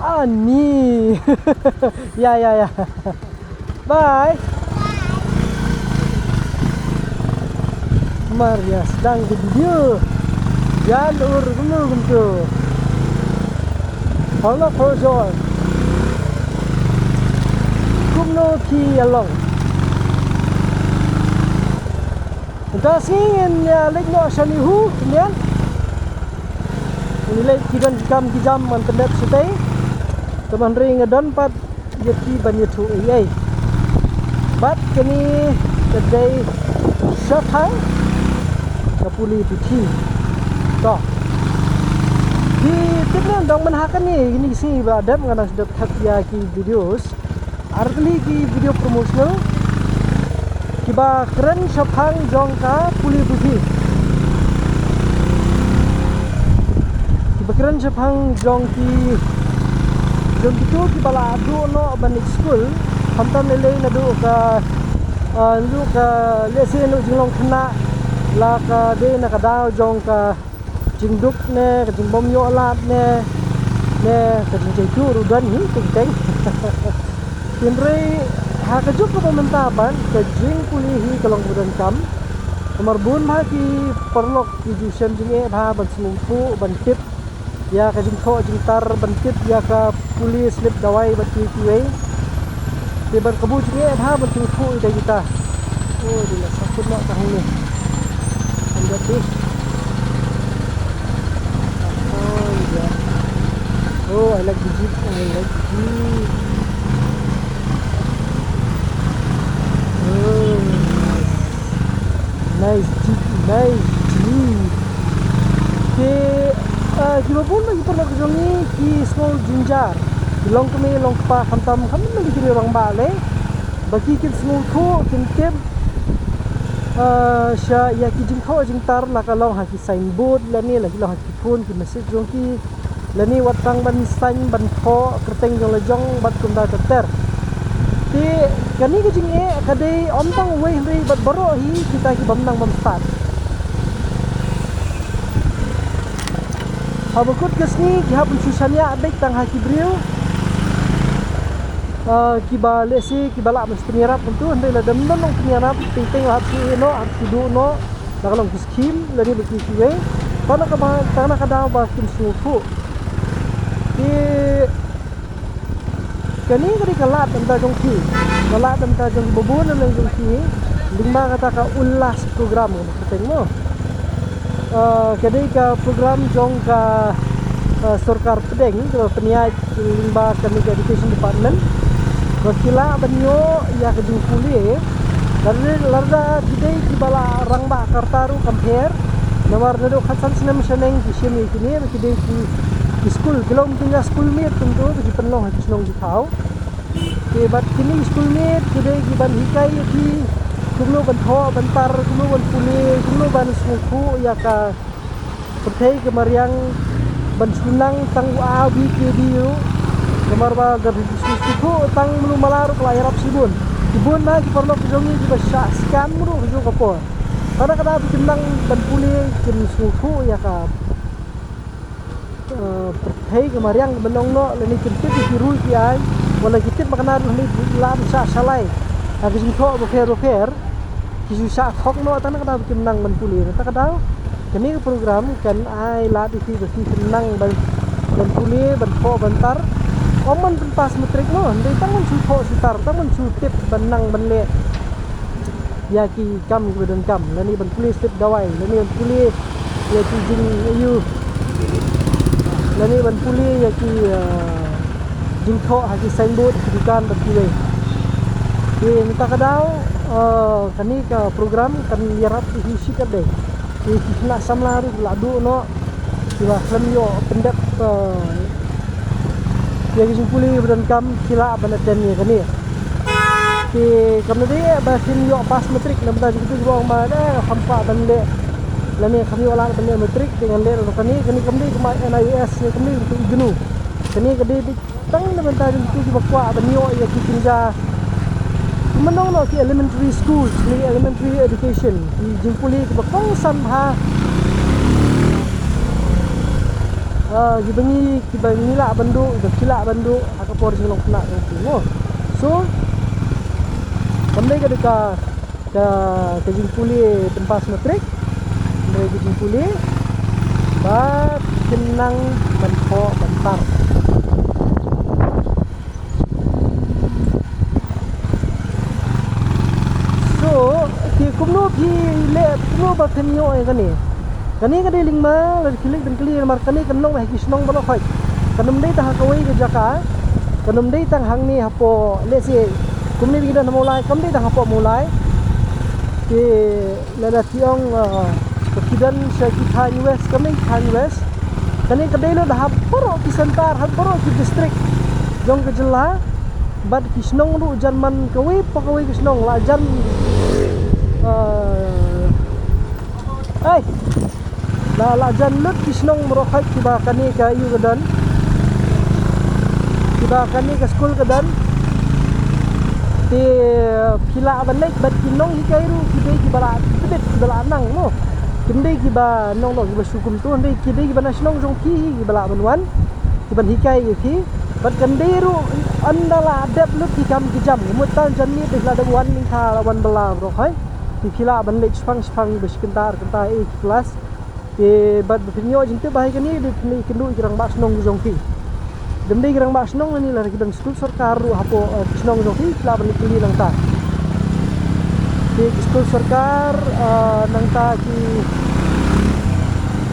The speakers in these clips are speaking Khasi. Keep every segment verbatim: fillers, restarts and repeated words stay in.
Ani. Ya, ya, ya. Bye. Mar ïa sdang ka video. Jan ur kumno kumto. Holo projol. Kumno ki along. Mynta sngi ngin ïa leit noh shane hi, ngan. Ngin leit ki don ki kam ki jam ban pyndep shatei. Te hynrei nga don pat ïa phi ban ïathuh ei ei. Bad kane ka dei shaphang ka pule puthi. To. Phi tip ne dang mynha kane kine ki sngi ba dep nga nang sdep thep ïa ki videos. Ar tylli ki video promotional kiba kren shaphang jong ka pule puthi. Kiba kren shaphang jong ki, jong kito kiba la duh noh ban leit skul. Khamtam lei lei naduh ka, ah, naduh ka lehse naduh jinglong khynnah la ka dei na ka daw jong ka jingduk ne, ka jingbym ïoh lad ne, ne ka jingjaitu ruh don hi teng teng. Hynrei ha ka juk kaba mynta pat ka jingpule hi ka long kaba donkam. Namar bun bha ki paralok ki ju shem jingeh bha ban sngewthuh, ban tip ïa ka jingthoh jingtar, ban tip ïa ka pule slip dawai bad kiwei kiwei. Te bad ka buh jingeh bha ban sngewthuh ïa kita. Oh, dei la sakut noh tang hangne. Kan jop dei. Oh, yeah. Oh, I like the jeep. I like the jeep. Oh, nice. Nice jeep, nice jeep. Te, ah, kiba bun na ki paralok jong ngi ki sngew jynjar. Ki long kmie, long kpa, khamtam, khamtam ki rangbah lei. Ba ki kin sngewthuh, kin tip, ah, sha ïa ki jingthoh jingtar la ka long ha ki signboard lane la ki long ha ki phone, ki message jong ki. Lane wat tang ban sign ban thoh kyrteng jong la jong bad kumta ter ter. Te kane ka jingeh ka dei ym tang uwei hynrei bad baroh hi kita ki bym nang bym stad. Haba kut ka sngi ki hap ban shu shaniah beit tang ha ki briew. Ah, kiba lehse kiba lah ban pynïarap kumto hynrei lada ym don nong pynïarap teng teng la hap shu ïeh noh, hap shu duh noh. La ka long ki skim lane ba ki kiwei. Tang na ka ba, tang na ka daw ba kim sngewthuh. Te kane ka dei ka lad na bynta jong ki. Ka lad na bynta jong ki ba bun na jong ki. Lyngba kata ka Ullas program kaba kyrteng mo. Ah, ka dei ka program jong ka, ah, sorkar pdeng kaba pynïaid lyngba kane ka Education Department. Ba ki lah ban ïoh ïa ka jingpule. Lada, lada ki dei kiba la rangbah ka rta ruh kam pher. Namar naduh khatsan snem shaneng ki shim ïa kine ba ki dei ki, ki skul, ki long ki nga skul miet kumto ba ki pynlong ha ki shnong ki thaw. Te bad kine ki skul miet ki dei ki ban hikai ïa ki kumno ban thoh ban tar, kumno ban pule, kumno ban sngewthuh ïa ka pyrthei ka mariang, ban shu nang tang u A, B, C, D ruh. Namar ba lada phi shu sngewthuh tang malu mala ruh ka la ïarap shibun. Ki bun na ki paralok jong ngi kiba shah scam ruh ha kajuh ka por. Tang na ka daw ba kim nang ban pule, kim sngewthuh ïa ka, eh, pyrthei ka mariang kaba long noh, lane kim tip ïa ki rule ki aiñ, wat la ki tip ba kane ruh lane ki lah ban shah shalai ha ki jingthoh bapher bapher. Ki shu shah thok noh, tang na ka daw ba kim nang ban pule. Tang na ka daw kane ka program kan ai lad ïa phi ba phi kin nang ban, ban pule, ban thoh ban tar. Ym ban pynpass matric noh, hynrei tang ban shu thoh shu tar, tang ban shu tip ban nang ban leh ïa ki kam kiba donkam, lane ban pule slip dawai, lane ban pule ïa ki jing, ïa u, lane ban pule ïa ki, ah, jingthoh ha ki signboard, ki dukan bad kiwei. Te mynta ka daw, ah, kane ka program kan ïarap ïa ki shikatdei. Te ki khynnah samla ruh la duh noh. Kiba khlem ïoh pyndep, eh, ïa ki jingpule ba donkam ki lah ban attend ïa kane. Te kam dei ba kin ïoh pass matric na bynta jingpule ba ong ba, eh, kham kwah ban leh lane kham ïoh lad ban leh matric te ngan leh ruh kane, kane kam dei kum NIOS ne kam dei kum I G N O. Kane ka dei beit tang na bynta jong kito kiba kwah ban ïoh ïa ki kynja, kumba nong noh ki elementary schools ne elementary education, ki jingpule kiba kongsan bha. Ah, kiba ngi, kiba ngi lah ban duh, kiba phi lah ban duh ha ka por jinglong khynnah jong phi mo. So kam dei ka dei ka, ka, ka jingpule pynpass matric, hynrei ka jingpule ba kin nang ban thoh ban tar. So, ki kumno phi leh, kumno ba phin ïoh ïa kane? Kane ka dei lyngba, lada phi leit ban kylli, namar kane kan long ha ki shnong baroh khoit. Kan ym dei tang ha kawei ka jaka, kan ym dei tang hangne hapoh, let's say, kumne ba ngi don ha Mawlai, kam dei tang hapoh Mawlai. Te lada phi ong, ah, ba phi don sha ki thaiñ West, kam dei ki thaiñ West. Kane ka dei lut ha baroh ki centre, ha baroh ki district jong ka jylla. Bad ki shnong ruh jan man kawei pa kawei ki shnong la jan, ah, ai, la, la jan lut ki shnong baroh khoit kiba kane ka ïew ka don, kiba kane ka skul ka don. Te phi lah ban leit bad ki nonghikai ruh ki dei kiba la tbit, kiba la nang mo. Kim dei kiba nong, nong kiba shu kumto, hynrei ki dei kiba na shnong jong phi hi kiba lah ban wan, kiban hikai ïa phi. Bad kan dei ruh ynda la dep lut ki kam ki jam, mut tang janmiet dei la dep wan, nangta la wan bylla baroh khoit. Te phi lah ban leit shipang shipang ba shi kynta ar kynta ei ki klas. Te bad ba phin ïoh jingtip ba ha kane dei phin ïakynduh ïa ki rangbah shnong jong phi. Lym dei ki rangbah shnong, lane lada ki don skul sorkar ruh hapoh, eh, shnong jong phi, phi lah ban kylli nangta. Te ki skul sorkar, eh, nangta ki,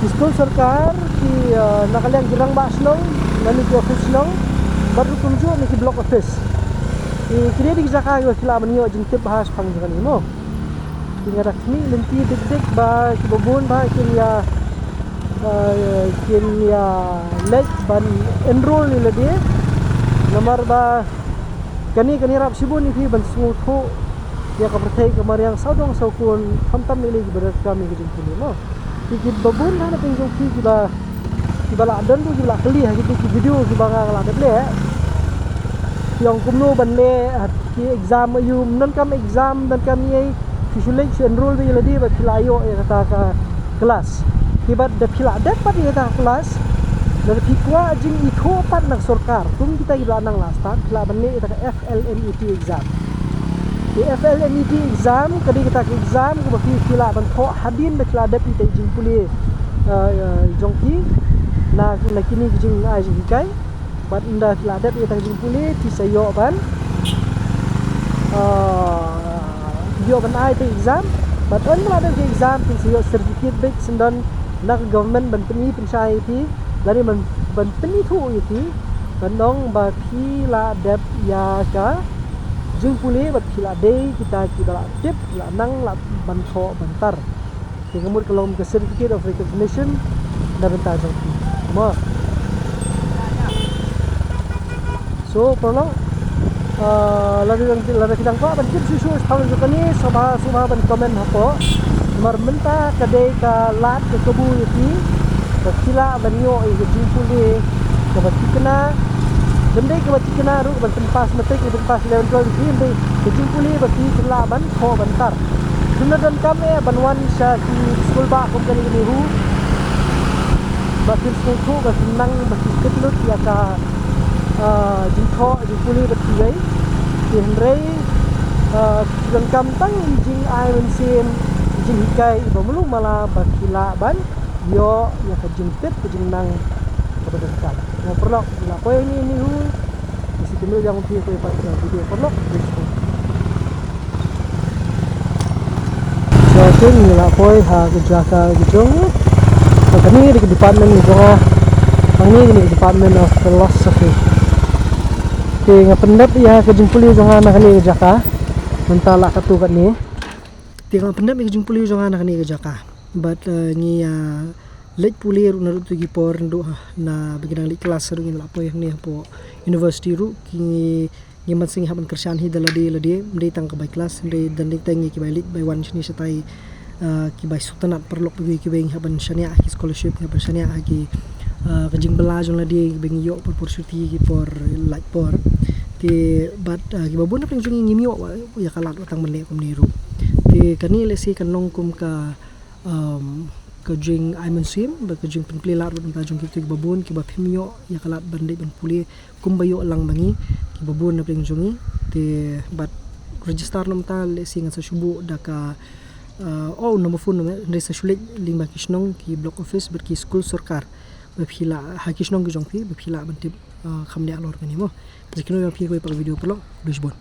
ki skul sorkar ki, eh, na ka liang ki rangbah shnong, lane ki office shnong, bad ruh kumjuh na ki block office. Te kine dei ki jaka kiba phi lah ban ïoh jingtip ba ha shipang jong kane mo. Te nga da khmih lynti dik dik ba kiba bun ba kin ïa, eh, kin ïa leit ban enroll ïa lade. Namar ba kane kan ïarap shibun ïa phi ban sngewthuh ïa ka pyrthei ka mariang sawdong sawkun, khamtam ïa lade kiba donkam ïa ka jingpule mo. Te kiba bun ha na pdeng jong phi kiba, kiba la don ruh kiba la kylli ha kito ki video kiba nga la dep leh. Ki ong kumno ban leh, ha ki exam aïu, ym donkam exam, ym donkam ei, phi shu leit shu enroll beit ïa lade bad phi la ïoh ïa kata ka class. Te bad da phi la dep pat ïa kata ka class, lada phi kwah jingithuh pat na ka sorkar kum kita kiba la nang la start, phi lah ban leh ïa kata ka F L M E T exam. Te F L M E T exam ka dei kata ka exam kaba phi, phi lah ban thoh hadien ba phi la dep ïa kata ka jingpule, eh, eh, jong phi na, na kine ki jingai jinghikai. Bad ynda phi la dep ïa kata ka jingpule phi sa ïoh ban, ah, ïoh ban ai ïa kata ka exam. Bad ynda la dep ïa kata ka exam phi sa ïoh certificate beit syndon na ka government ban pyni pynshai ïa phi, lane ban, ban pynithuh ïa phi, ban ong ba phi la dep ïa ka jingpule bad phi la dei kita kiba la tip, la nang, la ban thoh ban tar. Te ka mut ka long ka certificate of recognition na bynta jong phi mo. So paralok, ah, lada, lada phi dang kwah ban tip shuh shuh shaphang jong kane, sngewbha, sngewbha ban comment hapoh. Namar mynta ka dei ka lad ka kabu ïa phi ba phi lah ban ïoh ïa ka jingpule kaba thikna. Lym dei kaba thikna ruh ban pynpass matric, ban pynpass eleven twelve, lym dei, ka jingpule ba phi lah ban thoh ban tar. Phin donkam eh ban wan sha ki skul bah kum kane kane ruh ba phin sngewthuh, ba phin nang, ba phin tip lut ïa ka, ah, jingthoh jingpule bad kiwei. Te hynrei, ah, phi donkam tang i jingai mynsiem, i jinghikai iba malu mala ba phi lah ban ïoh ïa ka jingtip ka jingnang kaba donkam. Mo paralok, ngi la poi hangne hangne ruh. Ngi sa ïakynduh biang bad phi ha kawei pat ka video paralok. So, te ngi la poi ha ka jaka ka jong, ha kane ka department ka jong nga. Hangne kane ka Department of Philosophy. Te nga pyndep ïa ka jingpule jong nga na kane ka jaka. Mynta la katto katne. Te nga pyndep ïa ka jingpule jong nga na kane ka jaka. Bad, eh, ngi, ah, leit pule ruh naduh kito ki por naduh, ha, na ba ngi dang leit klas ruh ngi la poi hangne hapoh university ruh, ki ngi, ngi man seh ngi hap ban kyrshan hi da lade lade, ym dei tang ka bai klas, hynrei don dei tang ngi ki bai leit bai wan shane shatai, ah, ki bai sngewtynnat paralok, kiwei kiwei ngi hap ban shaniah ha ki scholarship, ngi hap ban shaniah ha ki, ah, ka jingbylla jong lade ba ngi ïoh por por shuti ki por lait por. Te bad, ah, kiba bun na pdeng jong ngi ngim ïoh ïa ka lad ba tang ban leh kumne ruh. Te kane lehse kan long kum ka, um, ka jing ai mynsiem bad ka jing pynplie lad bad mynta jong kito kiba bun kiba phim ïoh ïa ka lad ban dei ban pule kumba ïoh lang ba ngi kiba bun na pdeng jong ngi. Te bad register na mynta lehse ngan sa shu buh da ka, uh, oh, number phone number, hynrei sa shu leit lyngba ki shnong, ki block office bad ki skul sorkar. Ba phi lah ha ki shnong ki jong phi ba phi lah ban tip, uh, kham ïa lor kane mo. Jingkynmaw ïa phi kawei pat ka video paralok, khublei shibun.